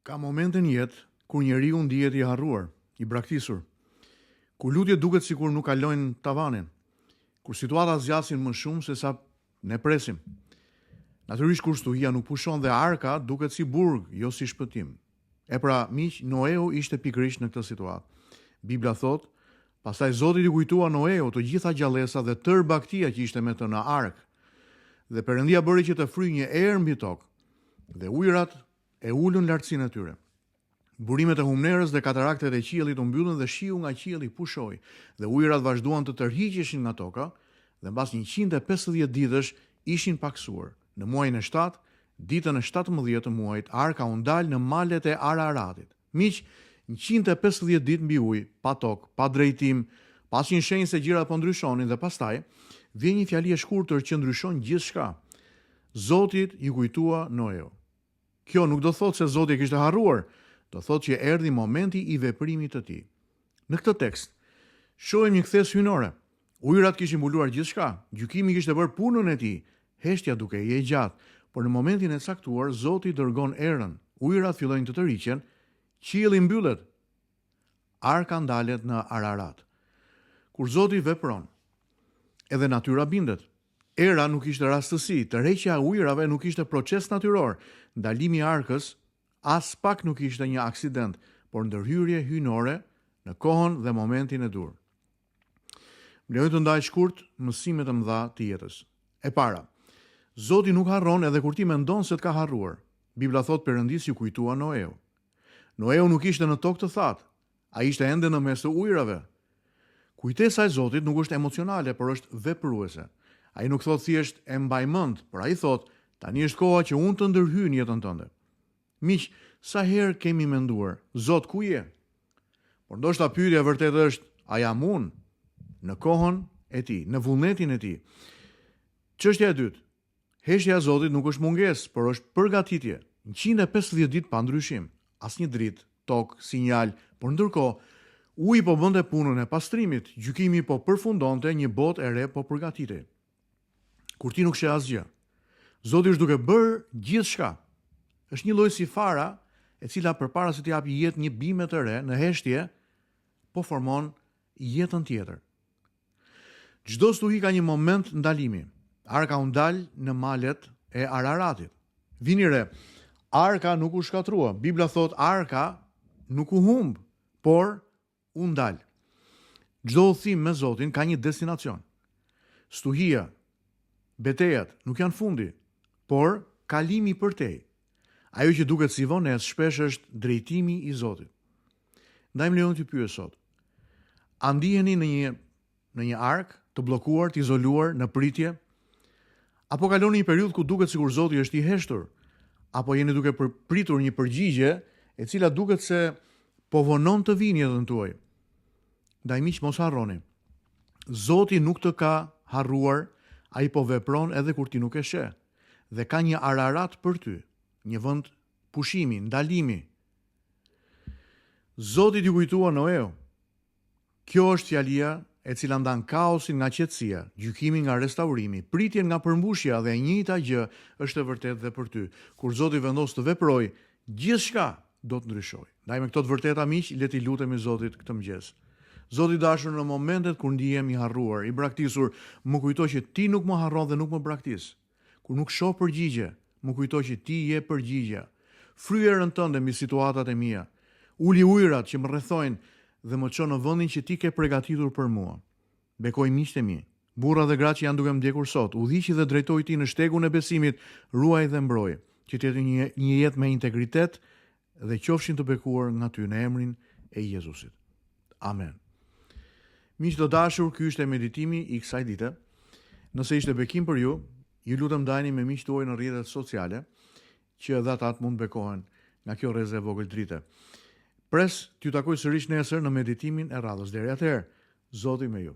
Ka momente në jetë kur njeriu ndihet i harruar, i braktisur. Kur lutjet duket sikur nuk kalojnë tavanin. Kur situatat zgjasin më shumë se sa ne presim. Natyrisht kur stuhia nuk pushon dhe arka duket si burg, jo si shpëtim. E pra, miq, Noeu ishte pikërisht në këtë situatë. Bibla thotë, Pastaj Zotit iu kujtua Noeu të gjitha gjallesat dhe tërë bagëtia që ishte me të në arkë. Dhe Perëndia bëri që të fryjë një erë mbi tokë, dhe ujërat e ulën lartësinë e tyre. Burimet e humnerës dhe kataraktet e qiellit u mbyllën dhe shiu nga qielli pushoi, dhe ujërat vazhduan të tërhiqeshin nga toka, dhe mbas 150 ditësh ishin pakësuar. Në muajin e shtatë, ditën e 17 të muajit, arka u ndal në malet e Araratit. Miq, 150 ditë mbi ujë, pa tokë, pa drejtim, pa asnjë shenjë se gjërat po ndryshonin dhe pastaj vjen një fjali e shkurtër që ndryshon gjithçka. Zotit iu kujtua Noeu. Kjo nuk do thotë se Zoti e kishte harruar, do thotë që erdhi momenti i veprimit të tij. Në këtë tekst, shohim një kthesë hyjnore. Ujërat kishin mbuluar gjithçka, gjykimi kishte bërë punën e tij, heshtja dukej e gjatë, por në momentin e caktuar Zoti dërgon erën, ujërat fillojnë të tërhiqen, qielli mbyllet, arka ndalet në Ararat. Kur Zoti vepron, edhe natyra bindet. Era nuk ishte rastësi, tërheqja e ujërave nuk ishte proces natyror, ndalimi i arkës aspak nuk ishte një aksident, por ndërhyrje hyjnore në kohën dhe momentin e duhur. Më lejoni të ndaj shkurt mësimet e mëdha të jetës. E para, Zoti nuk harron edhe kur ti mendon se të ka harruar. Bibla thotë Perëndisë iu kujtua Noeu. Noeu nuk ishte në tokë të thatë, Ai ishte ende në mes të ujërave. Kujtesa e Zotit nuk është emocionale, por është vepruese. Ai nuk thotë thjesht e mbaj mend, por ai thotë, tani është koha që unë të ndërhyj në jetën tënde. Miq, sa herë kemi menduar, Zot, ku je? Por ndoshta pyetja e vërtetë është, a jam unë në kohën e tij, në vullnetin e tij? Çështja e dytë, Heshtja e Zotit nuk është mungesë, por është përgatitje. 150 ditë pa ndryshim, asnjë dritë, tokë, sinjal, por ndërkohë, uji po bënte punën e pastrimit, gjykimi po përfundonte, një botë e re po përgatitej. Kur ti nuk sheh asgjë, Zoti është duke bërë gjithçka. Është një lloj si fara, e cila përpara se të japë jetë një bime të re në heshtje, po formon jetën tjetër. Çdo stuhi ka një moment ndalimi. Arka u ndal në malet e Araratit. Vini re, arka nuk u shkatërrua. Bibla thotë arka nuk u humb, por u ndal. Çdo udhëtim me Zotin ka një destinacion. Stuhia, betejat nuk janë fundi, por kalimi përtej. Ajo që duket si vonesë shpesh është drejtimi i Zotit. Ndaj më lejoni t'ju pyes sot. A ndiheni në një në një arkë, të bllokuar, të izoluar, në pritje? Apo kaloni një periudhë ku duket sikur Zoti është i heshtur? Apo jeni duke pritur një përgjigje e cila duket se po vonon të vijë në jetën tuaj? Ndaj miq mos harroni. Zoti nuk të ka harruar, ai po vepron edhe kur ti nuk e sheh. Dhe ka një Ararat për ty, një vend pushimi, ndalimi. Zotit iu kujtua Noeu. Kjo është fjalia e cila ndan kaosin nga qetësia, gjykimin nga restaurimi, pritjen nga përmbushja dhe e njëjta gjë është e vërtetë dhe për ty. Kur Zoti vendos të veprojë, gjithçka do të ndryshojë. Ndaj me këto të vërteta miq, le t'i lutemi Zotit këtë mëngjes. Zot i dashur në momentet kur ndihem i harruar, i braktisur, më kujto që ti nuk më harron dhe nuk më braktis. Kur nuk shoh përgjigje, më kujto që ti je përgjigja. Fryj erën tënde mbi situatat e mia. Uli ujërat që më rrethojnë dhe më ço në vendin që ti ke pregatitur për mua. Bekoji miqtë e mi, burra dhe gratë që janë duke më ndjekur sot, udhëhiqi dhe drejtoji ti në shtegun e besimit, ruaji dhe mbroji, që të jetojnë një, një jetë me integritet dhe qofshin të bekuar nga ty në emrin e Jezusit. Amen. Miq të dashur, ky ishte meditimi i kësaj dite. Nëse ishte bekim për ju, ju lutem ndajeni me miqtë tuaj në rrjetet sociale, që edhe ata të mund të bekohen nga kjo rreze e vogël drite. Pres t'ju takoj sërish nesër në meditimin e radhës. Deri atëherë, Zoti me ju.